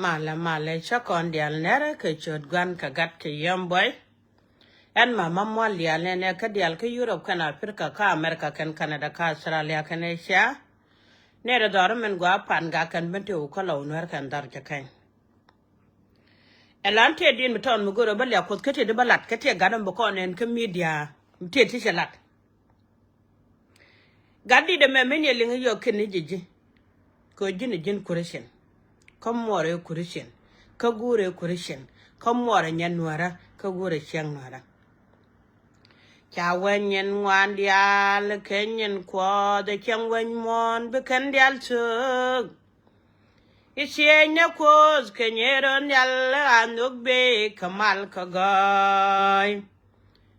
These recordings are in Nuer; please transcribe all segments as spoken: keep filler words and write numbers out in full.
Malɛ, malɛ, cä kɔn diaal nɛrɛ kɛ ciöt Gua̱n kɛ Gat kɛ Yiëë Buɔy. Ɛn mama mual diaal nɛnɛ kä diaal kä Europe kɛn Africa kä America kɛn Canada kä Australia kɛn Asia. Nɛrɛ dhɔr min gua pan ga kɛn ben ti wä kä Lɔw Nuɛr kɛn dhɔr jɛ kɛn. Ɛ lan tiɛ din mi tɔn mi go̱r ɛ bä liak Kuoth kä tiɛ di bä lat kä tiɛ gat ɛn bi kɔn ɛn kä media mi tiɛ ti cɛ lat. Gat dit ɛmɛ mi ni liŋ yɔ kin ni ji̱ ji̱. Kɛ ji̱n ji̱n Christian. Kä muɔrɛ Christian. Kä guurɛ Christian. Kä muɔrɛ nyɛ Nuäärä. Kä guurɛ ciɛŋ Nuäärä. Ca wee nyin ŋuan diaal kɛ nyin Kuɔth ɛ ciɛŋ wec muɔ̱ɔ̱n bi kɛn diaal thöök. I̱ ciëëny ni Kuoth kɛ nyɛɛr ɣän nhial a nhök bee kɛ mal kɛ gɔɔy.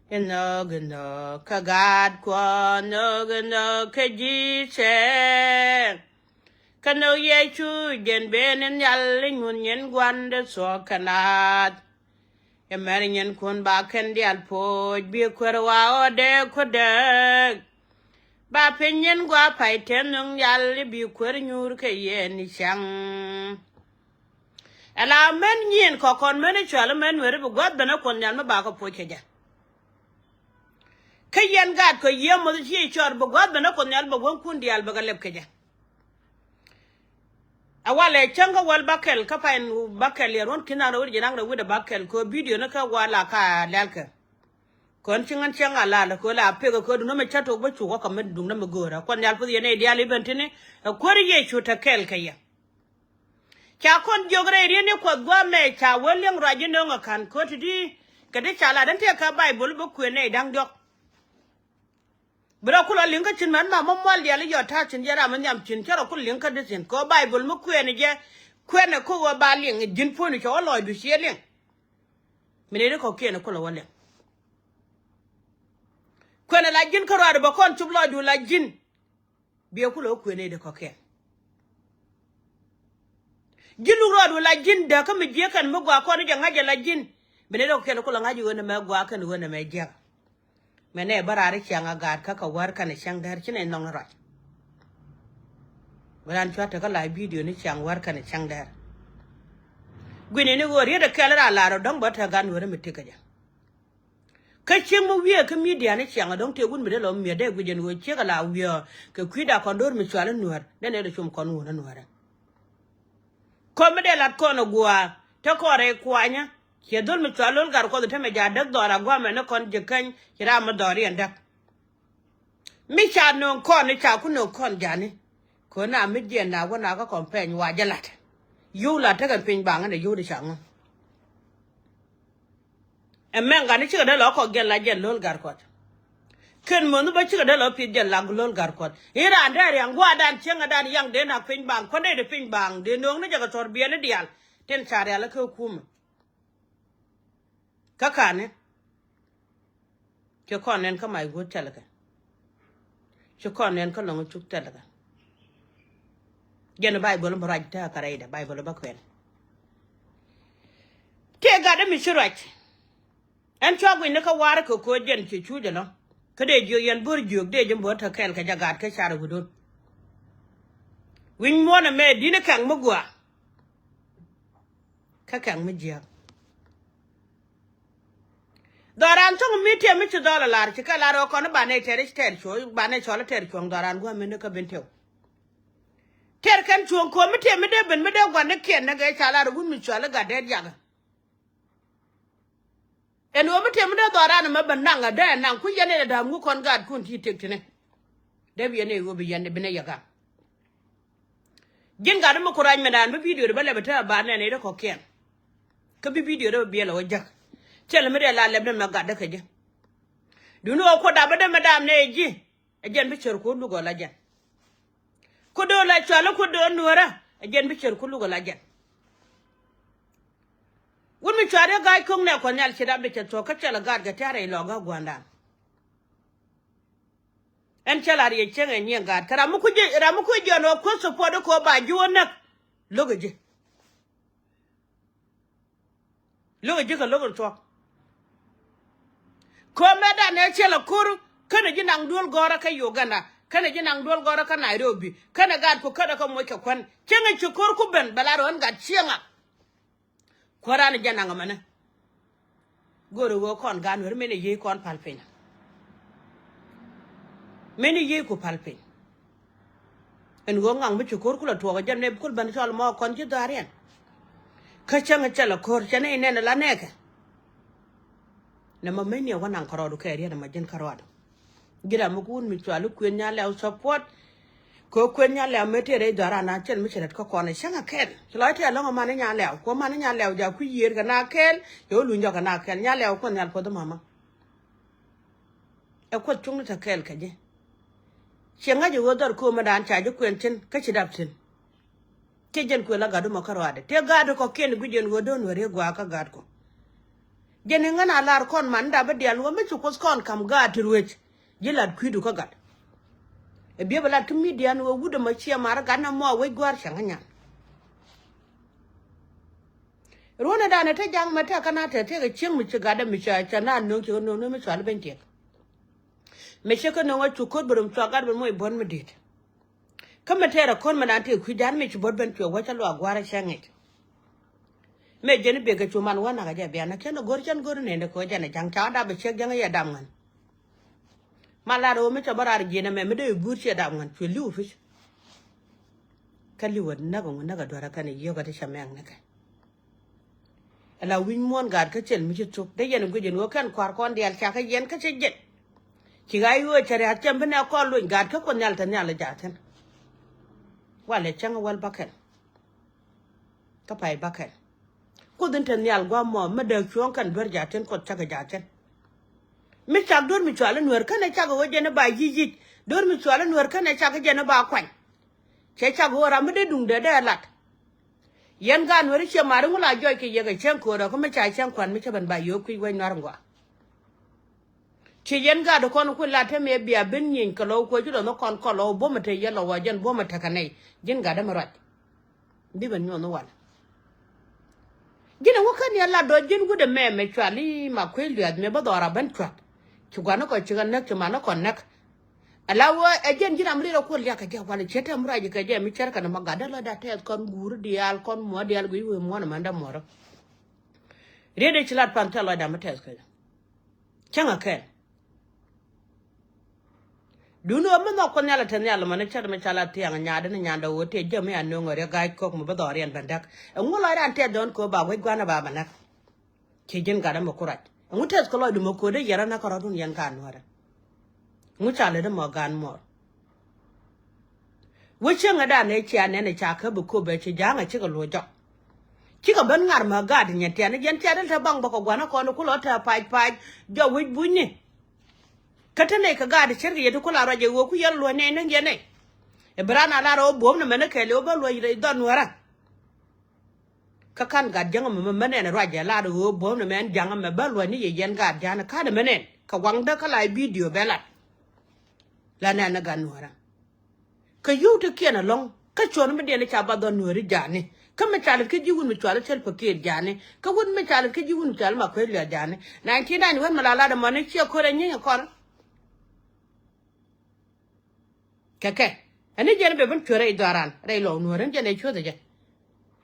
Inhök, inhök kɛ Gaat Kuɔth, inhök, inhök kɛ Ji̱cɛ. Kɛ nhök Yecu jɛn ben in nhial i̱ nyuth nyin Gua̱ndɛ thuɔ̱k kɛ naath. Imɛr nyinkun ba kɛn diaal poc bi kuer wa ɣɔ̱dɛ kuädäk. Ba piny nyin gua pay tɛn nhök nhial i̱ bi kuer nyuur kɛ yɛn i̱ cäŋ. Ɛla mɛn nyin kɔkɔn mɛn i̱ cual mɛn Nuɛri bi gua̱th ben a Kuɔth nhial mi ba kɛ poc kɛ jɛ. Kä yɛn Gaat kɛ Yiëë Muɔth ci i̱ cɔr bi gua̱th ben a Kuɔth nhial bɛ wäŋkun diaal bɛ kɛ lɛp kɛ jɛ. A walɛ cäŋ kä wäl bäkɛl kä pay bäkɛl yɛ ruɔ̱n ki̱n an rɛw wi̱cdɛ jiɛn an rɛw wi̱cdɛ bäkɛl kɛ video ni kä wa la ka lɛl kɛ. Kɔn ci ŋän cäŋ a la lɛ kɛ la pek kɛ duŋdä mi cä tok bä cuk wä kɛ mi duŋdä mi go̱o̱rä Kuɔth nhial puth yɛn nɛy diaal i̱ ben tini ɛ kuäär Yecu te kɛɛl kɛ yɛ. Ca kɔn jiök rɛy riet ni Kuɔth gua̱a̱mɛ ca wee liɛŋ ruac ji̱ nöŋ ɛ ka̱n kä ti di kɛ ti ca lat ɛn tëë kä Baibol bä kuëë nɛy da̱ŋ diɔ̱k. Bi rɔ kulɔ li̱ŋ kä cin mɛn ma mä mual diaal i̱ yɔ ta̱a̱ cin jɛ ram mi nhiam cin cä rɔ kulɔ li̱ŋ kä di thi̱n kɛ ɣöö Baibol mi kuɛɛni jɛ kuɛɛnɛ kä ɣöö ba liŋ ji̱n puɔ̱nydu cɛ wä lɔcdu ciɛ liŋ. Mi nɛy ti kɔ̱kiɛn kulɔ wä liŋ. Kuɛɛnɛ la ji̱n kä ruaadu bä kɔn cup lɔcdu la ji̱n. Biɛ kulɛ wä kuëë nɛy ti kɔ̱kiɛn. Ji̱n luk rɔɔdu la ji̱n dääk kä mi jiääk kɛn mi gɔaa kɔn i̱ jɛ ŋa̱c jɛ la ji̱n. Bi nɛy ti kɔ̱kiɛn kulɛ ŋa̱c i̱ ɣöö nɛmɛ gɔaa kɛn ɣöö nɛmɛ jiääk. Mɛnɛ bä raar i̱ ciaŋ a gaat kä kɛ wär kɛnɛ cäŋ däär ci nɛy nhɔk ni ruac. Bi raan cua tekä la bidio ni ciaŋ wär kɛnɛ cäŋ däär. Gui̱ni ni ɣöö riet ɛ kɛl raan laar ɔ dɔ̱ŋ bä te gan weri mi tekɛ jɛ. Kä cieŋ mi wiee kä midia ni ciaŋ a dɔ̱ŋ tëë wut mi dee lɔ mi̱eth dee guic ɛn ɣöö ciek a la wiee kɛ kui̱da kɔn do̱r mi cual i̱ Nuäär dee nɛy dee cum kɔn wun i̱ Nuäärä. Kɔn mi dee lat kɔn ɛ gua̱a̱ te kɔn rɛy kuanyä ciɛ dhol mi cual lo̱l gat Kuɔth i̱ te mɛ ja̱ däk dhɔaar a gua̱a̱mɛ ni kɔn ji̱ käny ci ram mi dhɔaar yɛn däk. Mi ca nööŋ kɔn i̱ ca ku nööŋ kɔn ja̱ni. Kön a mi jiɛn na wä na kä kɔn pɛny wa jɛ lat. Yio̱w la tekɛ piny baŋä ni yio̱w di ca ŋun. Ɛ mɛŋ gat ni cikɛ dee lɔ kɔk jɛn la jɛn lo̱l gat Kuɔth. Kɛn möni bä cikɛ dee lɔ pi̱th jɛn la lo̱l gat Kuɔth. I̱ raan dee riaŋ gua̱a̱dan cieŋädan yaŋ dee nak piny baŋ kuändɛ di piny baŋ dee nööŋ ni jɛ kɛ thɔr biɛli diaal. Tin ca rial kä kumä. Kä ka̱ni ci kɔn nɛn kä mac guut thɛlkɛ. Ci kɔn nɛn kä lɔŋ cuk thɛlkɛ. Jɛn Baibol mi ruac te a kärɛcdɛ Baibol bä kuɛn. Tëë gat mi ci ruac. Ɛn cua guic ni kä warä kɛ koc jɛn ci cuc ɛlɔ. Kä dee jiök yɛn bo̱r jiök dee ji̱ bo̱r te kɛɛl kɛ jɛ gat kä car wi̱dun. Wi̱ny muɔ̱ɔ̱n ɛmɛ di̱t ni kɛŋ mi gua̱a̱. Kä kɛŋ mi jiääk. Dhɔran thok mi tiɛm mi ci dhɔl alar ci kɛ lar ɣä kɔn i̱ banɛ tɛr i̱ tɛr cuɔ̱ŋ banɛ cɔl i̱ tɛr cuɔ̱ŋ dhɔran gua̱a̱ mi ni kä ben tɛw. Tɛr kɛn cuɔ̱ŋ ko̱o̱m mi tiɛm mi dee ben mi dee gua̱n ni kiɛn ni gɛɛ ca lar i̱ wut mi cual i̱ gat dee jakä. Ɛn ɣöö mi tiɛm mi dee dhɔran ɛmɛ ben naŋ ɛ dee ɛ naŋ ku yɛn ɛ dee da̱a̱m ŋu kɔn gaatkun ti tëk tini. Dee bi yɛn ɛ ɣöö bi yɛn ɛ bi nɛ yɛ gaŋ. Ji̱n gat mi ku rac mɛn an bi bidio di bä lɛp ɛ te a ba nɛn ɛ dee kɔ̱kiɛn. Kä bi bidio di bä biɛl ɛ wä jäk. Thilɛ mi dee la lɛp ni mɛ gat dee kɛ ji̱. Duni ɣöö kuɔt dap bä dee mɛ dam nɛ ɛ ji̱. Ɛ jɛn bi cär ku luk ɔ la jɛn. Ku do̱r la cual ku do̱r nuäärä. Ɛ jɛn bi cär ku luk ɔ la jɛn. Wut mi cuari ga̱a̱c ko̱ŋ nɛ kuɔth nhial ci rap di cɛ thuɔ̱k kä cɛ lɛ gaat kɛ tia̱r rɛy lɔk kä gua̱ndan. Ɛn cä la riɛc cäŋ ɛ nyiɛŋ gaat kä ram mi ku ji̱ ram mi ku ji̱ ɔn ɣä kuäth support kä ba ji̱ wä näk. Lo̱k ɛ ji̱. Lo̱k ɛ ji̱ kɛ lo̱k in thuɔ̱k. Ko̱mɛ dan ɛ cɛ lɛ ko̱r känɛ ji̱ naŋ duel gɔ̱rä kä Uganda känɛ ji̱ naŋ duel gɔ̱rä kä Nairobi känɛ gaat ku känɛ kä moc kɛ kuän cäŋ ɛ ci ko̱r ku ben bɛ la rɔ̱ ɛn gat cieŋ a. Kuäran jɛ naŋ ɛmɛnɛ. Go̱o̱ri ɣöö kɔn gan weri meni yiey kɔn pal piny. Meni yiey ku pal piny. Ɛn ɣöö ŋaŋ mi ci ko̱r kulɛ tuɔɔk ɛ jɛn nɛ bi kul ben cɔl mɔ kɔn ci dhɔaariɛn. Kä cäŋ cɛ lɛ ko̱r cɛ nɛy nɛn ala nɛɛkɛ. Nɛ ma meni ɛ wä naŋ kärɔɔdu kɛ riɛn ɛmɔ ji̱n kärɔɔdu. Ji̱n ram mi ku wun mi cuali kuën nya lɛw support. Kɛ kuën nya lɛw mëë tëë rɛy dhɔran a cɛn mi ci rɛt kä kɔn ɛ cäŋ a kɛl. Ci lɔc tëë lɔŋ a man inya lɛw kuɔ man inya lɛw ja kui̱ yiër kɛ na kɛl. Cɛ wä luny jɔk kɛ na kɛl nya lɛw kuɔn nhial puɔth mama. Ɛ kuɔth cuŋni te kɛl kɛ ji̱. Ciɛ ŋa̱c ɛ ɣöö dhɔr ko̱o̱mɛ daan ca ji̱ kuɛn thi̱n kä ci dap thi̱n. Ciɛ jɛn kuël a gatdu mɔ kä ruaadɛ tëë gatdu kɔ kiɛn guic ɛn ɣöö do̱n wä riek gua̱a̱ kä gatku. Jɛn iŋän a lar kɔn man dap bi dial wä mi ci kuoth kɔn ka̱m gaat ti ruëc. Ji̱ lat kui̱du kä gat. Ɛ biɛ bi lat kä midian wä wut ɛmɔ ciɛ mar gat na mɔ a wec gua̱a̱r cäŋ kä nyan. Ruɔ̱nɛ danɛ te ja̱ŋ mɛ tɛk kä na tɛk tɛk ɛ cieŋ mi ci gatdɛ mi ca ca na no̱o̱ŋ ci kä no̱o̱ŋ no̱o̱ŋ mi cual ben tiɛk. Mɛ cɛ kä no̱o̱ŋ a cu ko̱r bä rom cua gat bä moc buɔ̱n mi di̱t. Kä mɛ tɛɛr a ko̱r mɛ dan tëë kui̱ dan mɛ ci buɔ̱t ben cuɛ wä cä luaak gua̱a̱r a cɛ ŋic. Mɛ jɛn i̱ biɛk kɛ cu man wä nak a jɛ bian a kɛn a go̱r cɛn go̱r nɛn dɛ kɛ wä jɛn a ja̱ŋ ca wä dap bɛ ciɛk ja̱ŋ a yɛ dam ŋän. Ma lar ɣöö mi cɛ bä raar jiɛn ɛmɛ mi dee i̱ buur ciɛ dap ŋän cuɛ li̱w pi̱c. Kä li̱w a näk a ŋun näk a duer a kɛn a yiëk a ti cɛ mɛŋ ni kɛ. Ala wi̱ny muɔ̱ɔ̱n gaat kä cɛl mi ci thuk dee yɛn guic in ɣöö kɛn kua̱r kɔn diaal ca kä yɛn kä cɛ jɛn. Ci ɣa̱c ɣöö cɛ ria̱th cɛm bi nɛ kɔn luny gaat kä kuoth nhial te nhial jaathin. Walɛ cäŋ wäl bäkɛl. Kä pay bäkɛl. Kuoth in te nhial gua̱a̱m mɔ mi dääk cuɔ̱ɔ̱ŋ kɛn duer jaathin kuoth cakɛ jaathin. Mi cak do̱r mi cual in nueer känɛ cak ɣöö jɛn i̱ ba yic yic do̱r mi cual in nueer känɛ cak jɛn i̱ ba kuany. Cɛ cak ɣöö ram mi dee duŋdɛ dee lat. Yɛn gaat nuɛri ciɛ mari ŋu la jɔc kɛ yɛ kɛ cäŋ köörä kä mi ca cäŋ kuan mi cä ben ba yio̱o̱k kui̱ wec nuar ŋɔa. Ci yɛn gaat kɔn kui̱ la te mëë bia ben nyieny kɛ lɔw kuɔ ci lɔnh kɔn kɔn lɔw buɔ̱mɛ te yɛ lɔw a jɛn buɔ̱mɛ te kɛ nɛy ji̱n gat dämɛ ruac. Bi ben nyuɔnh wal. Ji̱n ɛŋu kä ni a la dɔc ji̱n wut ɛmɛ mɛ cual i̱ ma kuec luɛth mëë bä dhɔra ben cuat. Ci gua̱n kɔn ci kɛ näk ci man kɔn näk. Ala wä ɛ jɛn ji̱n ram ri rɔ kuɔl liak kɛ jɛ wal ciet tɛm ruac kɛ jɛ mi cɛr kɛn mɔ gat dee lɔcda tɛth kɔn guur diaal kɔn muɔ diaal guic wee muɔn mɛn dee muɔrä. Riet dee ci lat pan tɛth lɔcda mi tɛth kɛ jɛ. Cäŋ a kɛn. Duni ɣä mi nhɔk kuɔth nhial a te nhial mɔ ni cɛr mi ca la thiaŋ nyaat ni nyandɛ ɣöö tëë jiäk mi a nööŋ ɣä riɛk ga̱a̱c kɔk mi bi dhɔɔriɛn bɛ näk. Ɛŋu lɔcdan tɛth dɔ̱ɔ̱n kɛ ɣöö ba wec gua̱n a ba bɛ näk. Ciɛ ji̱n gat ɛmɛ ku ruac ɛŋu tɛth kɛ lɔcdu mɛ ko̱dɛ yɛrä näk kärɔ̱dun yɛn gaat nuäärä. Ŋu ca lät ɛmɔ gaat muɔɔr. Wä cieŋädan ëë cia nɛn ɛ ca kä bi köp ɛ ci ja̱a̱ŋ ɛ cikɛ luɔ̱c jɔk. Cikɛ ben ŋa̱r mɛ gaat nyɛ tiɛn ɛ jɛn cia dee te baŋ bä kɛ gua̱n ɛ kɔn ɛ ku lɔ te pac pac jɔk wi̱c bunyni. Kä te nɛy kɛ gaat ɛ ce̱tkɛ yɛ ti ku la ruac ɛ ɣöö ku yɛn luɔ̱c nɛy näk yɛn nɛy. Ɛ bi raan a lar ɛ ɣöö buɔ̱m ni mɛn ɛ kɛɛl ɛ ɣöö bä luɔ̱c rɛy dhɔn nuäärä. Kä ka̱n gat jäŋä mɛ mɛ nɛn ruac jɛ lar ɣöö buɔ̱m ni mɛn jaŋä mɛ bä luɔ̱c ni yɛ yɛn gaat ja̱a̱n ka̱n mɛ nɛn kɛ waŋdä kä la bidio bɛ lat. La nɛn ni gat nuäärä. Kä yio̱w ti kiɛn ɛlɔ̱ŋ kä cuɔ̱n mi diɛn i̱ ca ba dhɔn nuääri ja̱a̱ni. Kä mi ca lät kä ji̱ wun mi cual i̱ thil pakiet ja̱a̱ni kä wun mi ca lät kä ji̱ wun mi cual i̱ ma kuec luɛth ja̱a̱ni. Nineteen ninety one mi la lat ɛmɔni ciɛ ko̱r ɛ nyieny ɛ kɔn. Kɛ kɛ ɛn ni jɛn bɛ ben cuɛ rɛy dhɔran rɛy lɔw nuɔ̱ɔ̱r ɛn jɛn ɛ cuoth ɛ jɛ.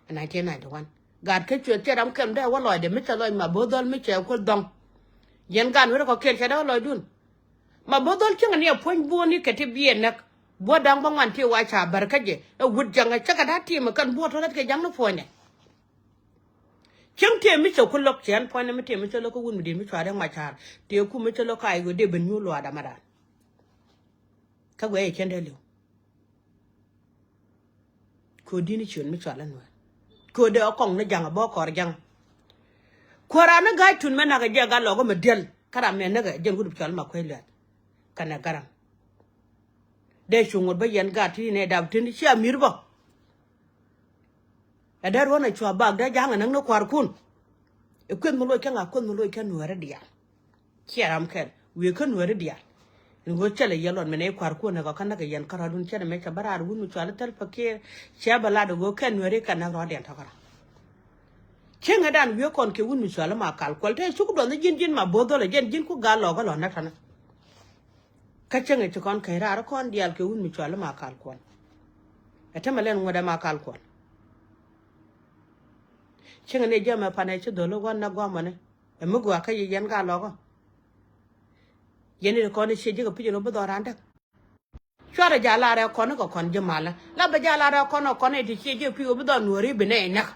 Nineteen ninety one gat kä cuɛ thiɛ ram kɛm dee wä lɔcdɛ mi cɛ lɔc ma bo̱o̱th dhɔl mi cɛ kuoth dhɔŋ. Yɛn gan weri kɔ kiɛn cɛ dee wä lɔcdun. Ma bo̱o̱th dhɔl cieŋ ni ɛ puɔ̱ny buɔ̱ɔ̱ni kɛ ti biɛ näk. Buɔ̱ɔ̱t da̱ŋ bä ŋuan ti wa ca bär kä jɛ ɛ wut jaŋ ɛ cä kɛ da̱t ti̱i̱m ɛ kɛn buɔ̱ɔ̱t tɔ̱ räth kɛ jaŋ ni puɔ̱nydɛ. Cieŋ tëë mi cɛ ku lo̱k cɛ ɛn puɔ̱nydɛ mi tëë mi cä lo̱k kä wun mi di̱i̱t mi cua̱r ɛ ŋuac ca̱a̱r tëë ku mi cä lo̱k ka i̱ ɣöö dee ben nyuur luaat amadan. Kä guɛy ɛ cɛn dee li̱w. Kööt di̱t ni ciöt mi cual i̱ nuäär. Kööt dee ɣä kɔŋ ni ja̱ŋ ɛ bä kɔr ja̱ŋ. Kuäär raan ni ga̱a̱c tun mɛ nak ɛ jɛ gat lɔk ɛ mɛ diäl kä ram mɛ näk ɛ jɛn wut bi cual i̱ ma kuec luɛth. Kɛnɛ garaŋ. Dee cuŋ ɣöt bä yɛn gat ti nɛ dap tin ci a mi̱r bä. Ɛ dee ruɔ̱n ɛ cua bak dee ja̱ŋ ɛ näk ni kua̱rkun. Ɛ kueth mi loc kä ŋa kueth mi loc kä nuääri diaal. Ciɛ ram kɛl wiee kä nuääri diaal. In ɣöö cɛl ɛ yɛ luɔt min ɛ kua̱rkun ɛ kɔ kä näk ɛ yɛn kärɔ̱dun cɛn ɛmɛ cɛ bä raar wun mi cual i̱ thäl pakier. Cɛ bä lat ɛ ɣöö kɛn nuääri kɛ näk rɔ̱diɛn tɔ̱ kärɔ̱. Cieŋädan wiee kɔn kɛ wun mi cual i̱ ma kal kuɔl te cuk duɔth i̱ ji̱n ji̱n ma bo̱o̱th dhɔl ɛ jɛn ji̱n ku gal lɔɔk ɛ lɔ näk tɔ̱nä. Kä cäŋ ɛ ci kɔn käc raar kɔn diaal kɛ wun mi cual i̱ ma kal kuɔl. Ɛ tämɛ lɛn ŋuɔ̱t ɛ ma kal kuɔl. Cieŋɛ ni jɛ mɛ panɛ ci dhol i̱ wan na guamani. Ɛ mi gua kä yɛ yɛn ka lɔkä. Yɛn ni kɔn i̱ ciɛ ji̱ kɛ pi̱c in wä bi dhɔran däk. Cuarɛ ja lar ɛ kɔn kɛ kɔn ji̱ malä la bɛ ja lar ɛ kɔn ɛ kɔn ɛ ti ciɛ ji̱ pi̱ wä bi dhɔr nuɔ̱ri bi nɛ ɛ näk.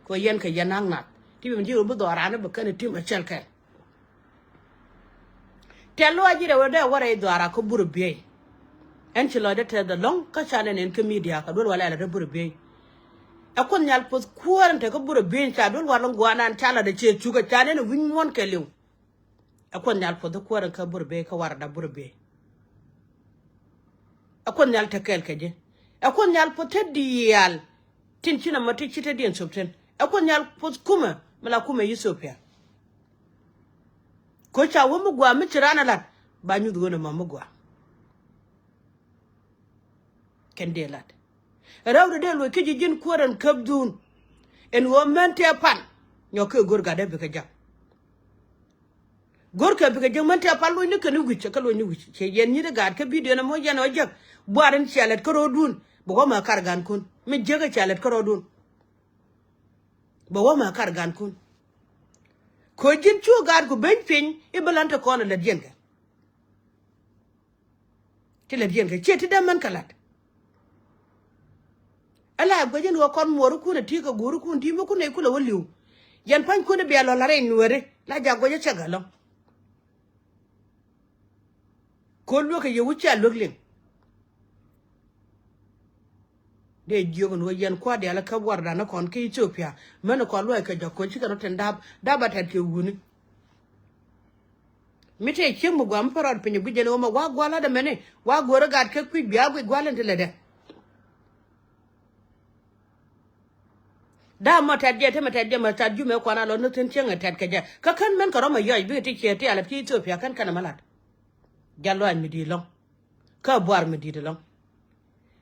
Kɛ yɛn kɛ yɛn naŋ nath ti bi ji̱ wä bi dhɔran i̱ bi kɛn i̱ tim ɛ cɛl kɛn. Tɛ̈th luaac ji̱ rɛw rɛw dee wä rɛy dhuaara kä burɛ biey. Ɛn ci lɔcdä tɛth ɛlɔ̱ŋ kä ca nɛn ɛn kä midia kɛ duel walɛ alɛ rɛ burɛ biey. Ɛ Kuoth Nhial puɔth kuäär ɛn te kä burɛ biey ca duel walɛ guanan ca lat ɛ ciɛ cukä ca nɛn ɛ wi̱ny ŋuɔ̱n kɛɛliw. Ɛ Kuoth Nhial puɔth kuäär ɛn kä burɛ biey kä warɛda burɛ biey. Ɛ Kuoth Nhial te kɛɛl kɛ ji̱. Ɛ Kuoth Nhial puɔth te diaal tin ci nɔmɔ ti ci te diɛn cop tin. Ɛ Kuoth Nhial puɔth kumɛ mi la kumɛ Ithiopia. Kɛ ca wä mi gua mi ci ran a lat ba nyuth ɣöö nɔmɔ mi gua. Kɛn dee lat rɛwdɛ dee luɔc kä ji̱ ji̱n kuäär ɛn käp dhun. Ɛn ɣöö män tëë pan nyɔk kɛ go̱r gatdɛ bikɛ jak. Go̱rkɛ bikɛ jek män tëë pal luɔ̱cni kɛn i̱ wi̱c kä luɔ̱cni wi̱c ciɛ yɛn nyi̱t i̱ gaat kä bidio ni moc yɛn ɔ jek. Buar in cia lät kä ro̱o̱dun bɛ wä mɛ kar gankun mi jek i̱ cia lät kä ro̱o̱dun. Bɛ wä mɛ kar gankun. Ko̱ ji̱n cu gaat ku beny piny i̱ bi lan te kɔn ɛ lät yɛn kɛ. Ti lät yɛn kɛ ciɛ ti dee män kɛ la̱t. Ala guec in ɣöö kɔn muɔɔrikun ɛ ti̱i̱ kɛ guurikun ti̱i̱ mi kun nɛy kulɛ wä li̱w. Yɛn pa̱nykun i̱ bia lɔ la̱r rɛy nueeri la jak guec ɛ cɛ gäl lɔ. Ko̱ luekä yɛ wi̱c cia luek liŋ. Dee jiök in ɣöö yɛn kua̱r diaal kä wardan ni kɔn kä Ithiopia män in kɔn luɔc kɛ jɔk ko̱ cikɛ rɔ tin dap dap a tɛt kɛ wuni. Mi tëë cieŋ mi gua̱a̱m pärɔɔd piny guic jɛn ɣöö mɛ wa̱a̱ gua̱l lat ɛmɛni wa̱a̱ go̱o̱rä gat kä kui̱c bia guic gua̱l in ti lätdɛ. Da̱a̱ mɔ tɛt jɛ te mɛ tɛt jɛ mɛ tat jumɛ kuan a lɔ ni thi̱n cieŋ ɛ tɛt kɛ jɛ kä kän mɛn kɛ rɔ̱ mɛ yɔc bikɛ ti ciɛ ti a lät ki Ithiopia kän kɛn ɛmɛ lat. Jal luaac mi di̱i̱t lɔ̱ŋ. Kä buar mi di̱i̱t ɛlɔ̱ŋ.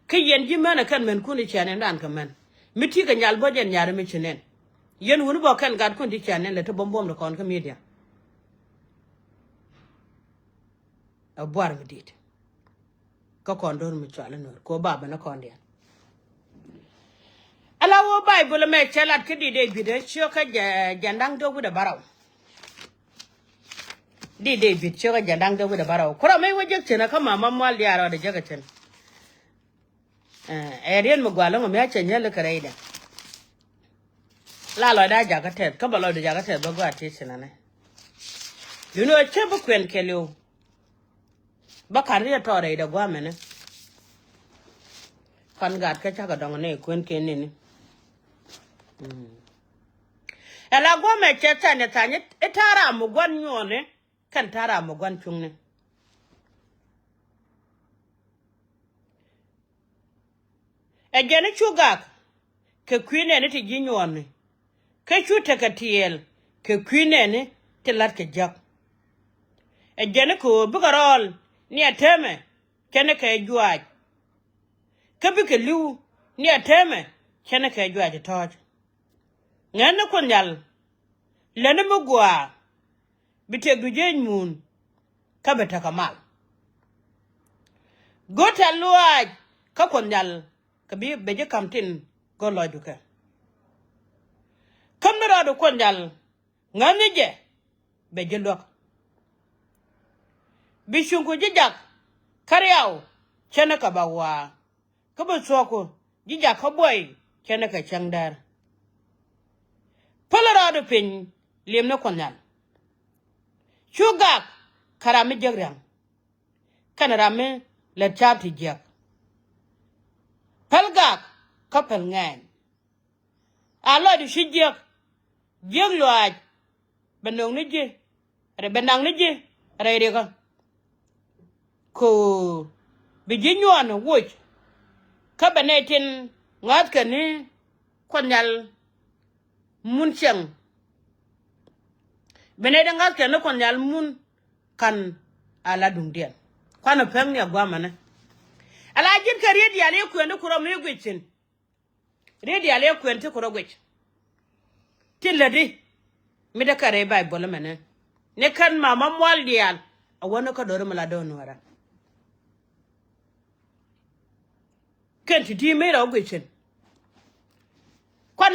Kä yɛn ji̱ män ɛ kɛn mɛn kun i̱ cia nɛn raan kɛ män mi ti̱i̱ kɛ nyal bä jɛn nyari mi ci nɛn. Yɛn wuni bä kɛn gat kun ti cia nɛn lɛ ti buɔ̱m buɔ̱m ti kɔn kä midia. Ɛ buar mi di̱i̱t. Kä kɔn do̱r mi cual inör ko ba ben kɔn diɛn. Ala wä Baibol mɛ cɛ lat kä dit dee bit ɛ ciö kä jɛ jɛ da̱ŋ dee wi̱dɛ bärɔw. Dit dee bit ciö kä jɛ da̱ŋ dee wi̱dɛ bärɔw kurɔ mi wä jek cin kä mama mual diaal rɔ dee jek cin. Ɛ riɛn mi gual lɔŋ mi a cɛ nyɛl kɛ rɛy dɛ. La lɔcdä jakä tɛth kä bɛ lɔcdä jakä tɛth bä gɔaa ti cinanɛ. Duundɛ ɣöö cä bi kuɛn kɛɛliw. Bä ka̱n riet tɔɔrɛ idɛ gua̱a̱mɛnɛ. Ka̱n gat kä cakɛ dɔ̱ŋ nɛ kuɛn kɛn nini. Ɛ la gua̱a̱mɛ cɛ thanyɛ thanyɛ i̱ ta̱a̱ ram mi gua̱n nyuɔɔni kɛn ta̱a̱ ram mi gua̱n cuŋni. Ɛ jɛn i̱ cu gak kɛ kui̱ nɛɛni ti ji̱ nyuɔɔni kä cu tekɛ tiɛɛl kɛ kui̱ nɛɛni ti la̱t kɛ jek. Ɛ jɛn i̱ kɛ ɣöö bikɛ rɔɔl ni ɛ täämɛ cɛn i̱ kɛ juaac. Kä bikɛ li̱w ni ɛ täämɛ cɛn i̱ kɛ juaac i̱ tɔ̱ɔ̱c. Ŋäth ni Kuoth Nhial lätni mi gua̱a̱ bi tëkdu jiec muun kä bi tekɛ mal. Go̱r tɛ̈th luaac kä Kuoth Nhial kɛ bi bɛ ji̱ ka̱m tin go̱r lɔcdu kɛ. Käm ni rɔɔdu Kuoth Nhial ŋäth ni jɛ bɛ ji̱ luäk. Bi cuŋku ji̱ jak kä riaw cänikɛ bɛ wa̱a̱. Kä bi thuɔ̱ku ji̱ jak kä buɔy cänikɛ cäŋ däär. Päl rɔɔdu piny li̱em ni Kuɔth Nhial. Cu gak kä ram mi jiäk ria̱ŋ kɛnɛ ram mi lät ca̱a̱p ti jiäk. Päl gak kä päl ŋɛɛny. A lɔcdu ci jiäk, jiäk luaac bɛ nöŋ ni ji̱, rɛy bɛ naŋ ni ji̱ rɛy rikä. Kɛ ɣöö bi ji̱ nyuɔɔn woc kä bɛ nɛy tin ŋa̱thkɛ ni Kuɔth Nhial mun cieŋ. Bi nɛy tin ŋa̱thkɛ ni Kuɔth Nhial mun ka̱n a la duŋdiɛn. Kuanɛ pek ni a gua̱a̱mɛnɛ. Ala ji̱n kɛ riet diaal i̱ kuɛn ti kurɔ mi guic thi̱n. Riet diaal i̱ kuɛn ti kurɔ guic. Ti lätdi mi dee kɛ rɛy Baibol ɛmɛnɛ ni kɛn mama mual diaal a wä ni kä do̱ri mi la do̱r nuɔ̱ɔ̱rä. Kɛn ti ti mi rɔ guic thi̱n. Kuan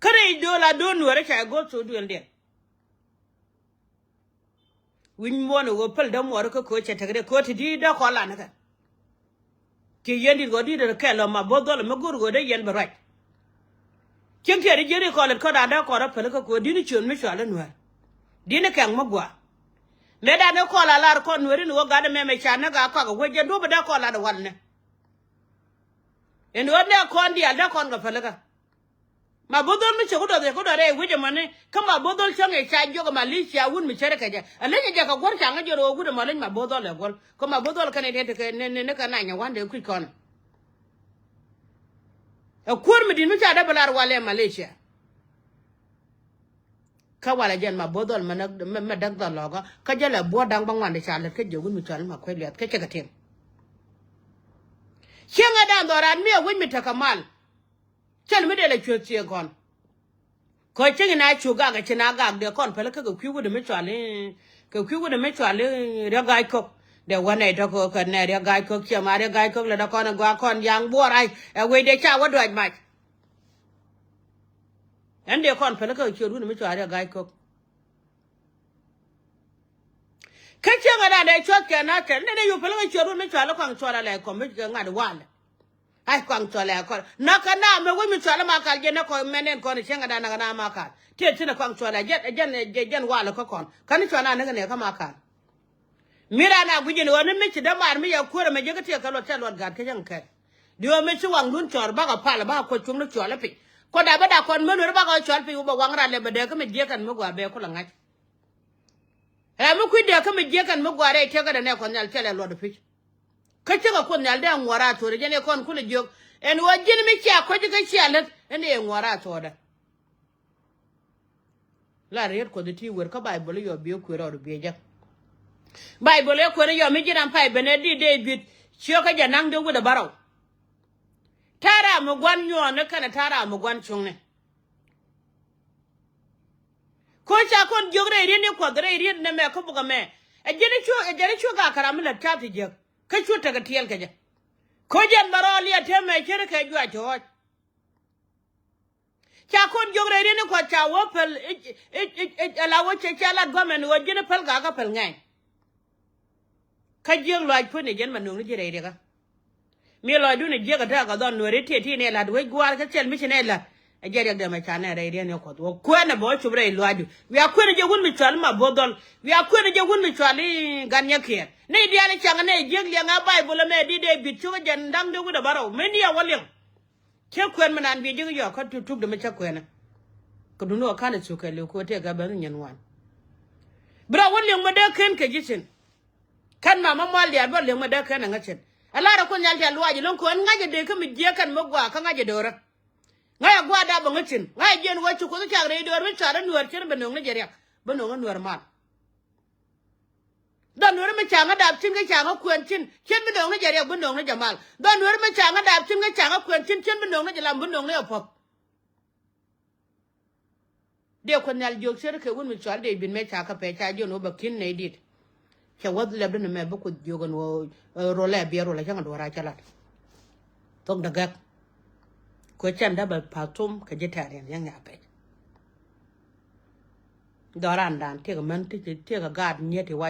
Kä rɛy do̱l a do̱l nuäärä ca go̱o̱th thok duëël diɛn. Wi̱ny muɔ̱ɔ̱n ɛ ɣöö päl dämuɔɔri kä köö cɛ tekdɛ köö ti di̱i̱t dee kɔn lan ni kɛ. Ci yɛn di̱t ɣɔ̱ di̱t rɛ kɛl ɔ ma bo̱o̱th dhɔl mi go̱o̱r ɣöö dee yɛn bɛ ruac. Cieŋ tiɛɛr i̱ jiäri kɔn lät kä da̱a̱n dee kɔn rɔ päl kä köö di̱t ni ciöön mi cɔal i̱ nuäär. Di̱t ni kɛŋ mi gua̱a̱. Mëë da̱a̱n dee kɔn la lar kɔn nuääri ni ɣöö gat ɛmɛ mɛ ca näk a kɔak ɛ wec jɛ duɔ̱p dee kɔn lat ɛ wal ni. Ɛn ɣöö nɛ kɔn diaal dee kɔn kɛ päl kä. Ma bo̱o̱th dhɔl mi cɛ ku dɔth ɛ ku dɔth ɛ wi̱c ɛmɔni. Kä ma bo̱o̱th dhɔl cäŋ ɛ ca jiök ɛ ma li̱c cia wut mi cärɛ kɛ jɛ. Ɛ li̱c ɛ jɛ kɛ guɔ̱r ca ŋäc jɛ rɔ wut ɛmɔ li̱c ma bo̱o̱th dhɔl ɛ guɔ̱l. Kä ma bo̱o̱th dhɔl kɛn ɛ diɛn ti kɛ ni ni kɛ nany ɛ wa̱n dee kui̱c kɔn. Ɛ kuäär mi di̱t mi ca dee bi lar walɛ Malaysia. Kä walɛ jɛn ma bo̱o̱th dhɔl mɛ näk mɛ däk dhɔl lɔkä kä jälɛ buɔ̱ɔ̱t da̱ŋ bä ŋuan dee ca lät kä jiök wut mi cɔal ma kuec liath kä cɛ kɛ tim. Cieŋɛ da̱a̱n dhɔran mi ɛ wi̱c mi tekɛ mal. Cɛn mi dee lɛ cuɛ thiee kɔn. Kɔ cieŋ in a cu gak a ci na gak dee kɔn päl kä kɛ kui̱ wut mi cual i̱ kɛ kui̱ wut mi cual i̱ riɛk ga̱a̱c kök. Dee wä nɛy tɔ̱ kɛ nɛ riɛk ga̱a̱c kök ciɛ ma riɛk ga̱a̱c kök lɛ dee kɔn ɛ gɔaa kɔn yaŋ buɔɔr ay ɛ wec dee ca wä duac mac. Ɛn dee kɔn päl kä kɛ ciöt wut mi cual riɛk ga̱a̱c kök. Kä cieŋ ɛ dan dee cuɔth kɛ na kɛ nɛn ɛ yo̱ päl kä ciöt wut mi cual i̱ kɔaŋ cual alɛ kɔm mi kɛ ŋa̱t walɛ. Ai kɔaŋ cɔl ɛ kɔl nɔk kɛ na mɛ wec mi cɔl ma kal jɛ nɛ kɔn mɛ nɛn kɔn cieŋ ɛ dan nɔk kɛ na ma kal. Tiɛ thin ɛ kɔaŋ cɔl ɛ jɛn jɛn jɛn walɛ kä kɔn. Kä ni cɔl na ni kɛ nɛ kä ma kal. Mi ran a guic in ɣöö ni mi ci dämaar mi yɛ kuäär ɛmɛ jɛ kä tiɛ kɛ luɔt cɛ luɔt gat kä cäŋ kɛl. Di ɣöö mi ci waŋdun cɔɔr bakɔ pal bakɔ kuɔc cuŋni cɔl ɛ piny. Kɔ da bä da kɔn män wer bakɔ cɔl piny wä bɛ waŋ ran lɛ bɛ dee kä mi jiɛk kɛn mi gua bɛ kulɛ ŋa̱c. Ɛ mi kui̱ dee kä mi jiɛk kɛn mi gua rɛy tiɛ kä dee nɛ kɔn nhial cɛ lɛ luɔt ɛ pi̱c. Kä cäŋɛ Kuoth Nhial dee ŋuɔ̱t raar thuɔ̱ɔ̱dɛ jɛn ɛ kɔn kulɛ jiök. Ɛn ɣöö ji̱n mi cia ko̱c kä cia lät ɛn ɛ ŋuɔ̱t raar thuɔ̱ɔ̱dɛ. La riet Kuɔth ti wër kä Baibol i̱ yɔ biɛ kuëër rɔɔd biɛ jek. Baibol ɛ kuëër i̱ yɔ mi ji̱n ram pay ben ɛ di Dee-bid ciökä jɛ naŋ dee wut ɛ bärɔw. Ta̱a̱ ram mi gua̱n nyuɔɔni kɛnɛ ta̱a̱ ram mi gua̱n cuŋni. Ko̱ ca kɔn jiök rɛy riet ni Kuɔth rɛy riet nɛmɛ kä bukɛ mɛ. Ɛ ji̱n i̱ cu ɛ ji̱n i̱ cu gak kɛ ram mi lät ca̱p ti jiäk. Kä cu tekɛ tiɛɛl kɛ jɛ. Ko̱ jɛn bɛ rɔɔl yɛ tëë mɛ ce̱tkɛ juac ti ɣɔ̱c. Ca kɔn jiök rɛy riet ni Kuɔth ca wä päl i̱ i̱ i̱ i̱ ala wä cɛ cɛ lat gɔmɛn ɣöö ji̱n i̱ päl gakä päl ŋɛɛny. Kä jiäk luaac puɔ̱nyni jɛn ma nööŋni ji̱ rɛy riɛkä. Mi lɔcdun i̱ jiäk ɛ tɛ̈ɛ̈ kɛ dhɔn nuääri tiɛt ti nɛ la̱t wec gua̱a̱r kä thil mi ci nɛ la̱t. Ɛ jɛ riɛk dee mɛ ca nɛ rɛy riɛn yɛ Kuɔth wä kuɛn ɛ bɛ wä cop rɛy luaacdu. Wiaa kuɛn ɛ jɛ wun mi cual ma bo̱o̱th dhɔl. Wiaa kuɛn ɛ jɛ wun mi cual i̱ gan nyɛ kiɛɛr. Nɛy diaal i̱ caŋ nɛ jiäk liɛŋ a Baibol ɛmɛ di dee bi̱t cuk ɛ jɛn da̱ŋ dee wut ɛ bä rɛw. Mëni a wä liɛŋ. Cä kuɛn mi naan bi ji̱ kɛ yɔɔk kä tuk tuk dee mi cä kuɛnä. Kɛ duni wä ka̱n ɛ thuk kɛ liw kɛ wä tëëk ɛ bäth nyɛn wan. Bi rɔ wä liɛŋ mi dee ken kɛ ji̱ cin. Kɛn ma ma mual diaal bä liɛŋ mi dee ken ɛ ŋä cin. Ɛ lar ɛ kuoth nhial tial luaac ɛlɔ̱ŋ kɛ ɣän ŋa̱c ɛ dee kä mi jiɛk kɛn mi guaak kä ŋa̱c ɛ do̱rä. Ŋa̱c ɛ guaak dap bä ŋä cin ŋa̱c ɛ jiɛn wä ci kuoth cak rɛy do̱r mi cuarä nuäär cin bi no̱o̱ŋ ni jɛ riɛk. Bi no̱o̱ŋ ni nuäär mal. Dhɔn nuäär mi ca̱ŋ ɛ dap cin kä ca̱ŋ ɛ kuɛn cin cin bi no̱o̱ŋ ni jɛ riɛk bi no̱o̱ŋ ni jɛ mal. Dhɔn nuäär mi ca̱ŋ ɛ dap cin kä ca̱ŋ ɛ kuɛn cin cin bi no̱o̱ŋ ni jɛ lam bi no̱o̱ŋ ni jɛ puɔ̱th. Dee kuoth nhial jiök ce̱tkɛ wun mi cual dee bin mëë ca kä pɛc ca jiön wä bɛ ki̱n nɛy dit. Cɛ wäth lɛpdä ni mɛ bi kuoth jiök ɛn wä, eh, rol ɛ biɛ rol ɛ cäŋ duɔ̱ɔ̱r a cä lat. Thok dɛ gɛk. Kuɛ cɛn dä bɛ pa̱th thom kɛ ji̱ tɛ̈riɛn yäŋ nya pɛc. Dhɔran dan tiek män ti tiek gaat nyiet ti wa